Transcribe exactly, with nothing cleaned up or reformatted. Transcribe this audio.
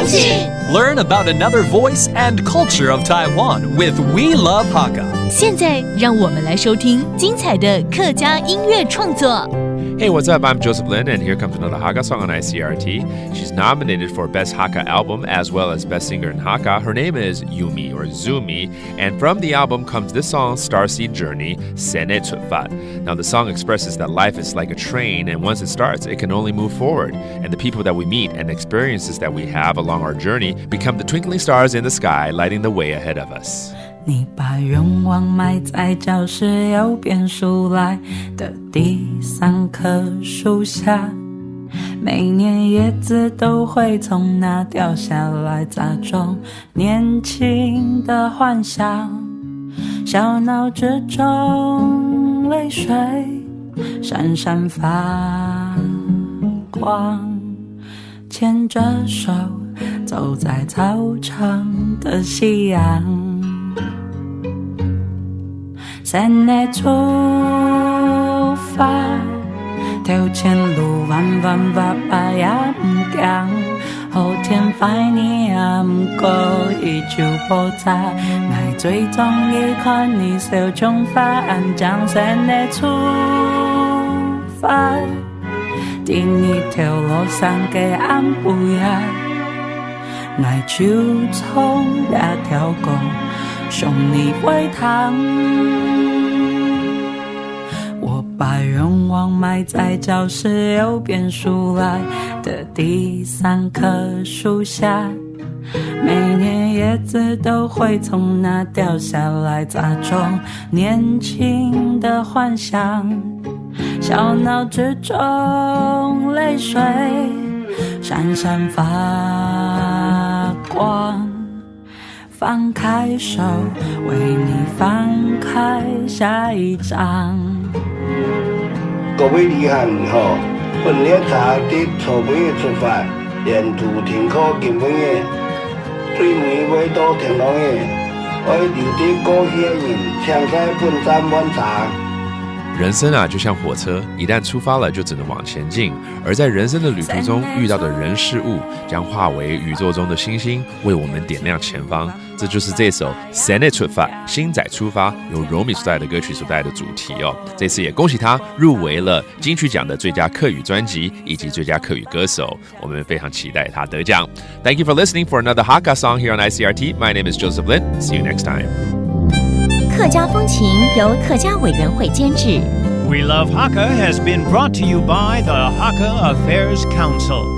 Learn about another voice and culture of Taiwan with We Love Hakka. 现在，让我们来收听精彩的客家音乐创作。 Hey, what's up? I'm Joseph Lin, and here comes another Hakka song on I C R T. She's nominated for Best Hakka Album as well as Best Singer in Hakka. Her name is Yumi, or Zumi, and from the album comes this song, Starseed Journey, Sene Chutfat. Now, the song expresses that life is like a train, and once it starts, it can only move forward. And the people that we meet and experiences that we have along our journey become the twinkling stars in the sky, lighting the way ahead of us. 你把愿望埋在教室右边数来的第三棵树下，每年叶子都会从那掉下来，假装年轻的幻想。小脑之中泪水闪闪发光，牵着手走在操场的夕阳。 Sene chutfat，头前路彎彎巴巴也毋驚，好天壞日也毋過依舊無差。𠊎最中意看你笑像花恁靚。Sene chutfat，在日頭落山个暗晡夜。 𠊎就唱這條歌，想你會聽。我把願望埋在教室右邊數來的第三棵樹下，每年葉子都會從那掉下來，假裝年輕的幻想。 小腦之中淚水閃閃發光，放開手，為你翻開下一張。各位旅行好，本列車在草埔出發，沿途停靠金門，最尾會到天光，愛留在故鄉个人，請在本站換車。人生啊，就像火车，一旦出发了，就只能往前进。而在人生的旅途中遇到的人事物，将化为宇宙中的星星，为我们点亮前方。这就是这首《Sene Chutfat》，星仔出发，由柔米所带的歌曲所带的主题哦。这次也恭喜他入围了金曲奖的最佳客语专辑以及最佳客语歌手。我们非常期待他得奖。Thank you for listening for another Hakka song here on I C R T. My name is Joseph Lin. See you next time. 客家风情由客家委员会监制。 We Love Hakka has been brought to you by the Hakka Affairs Council.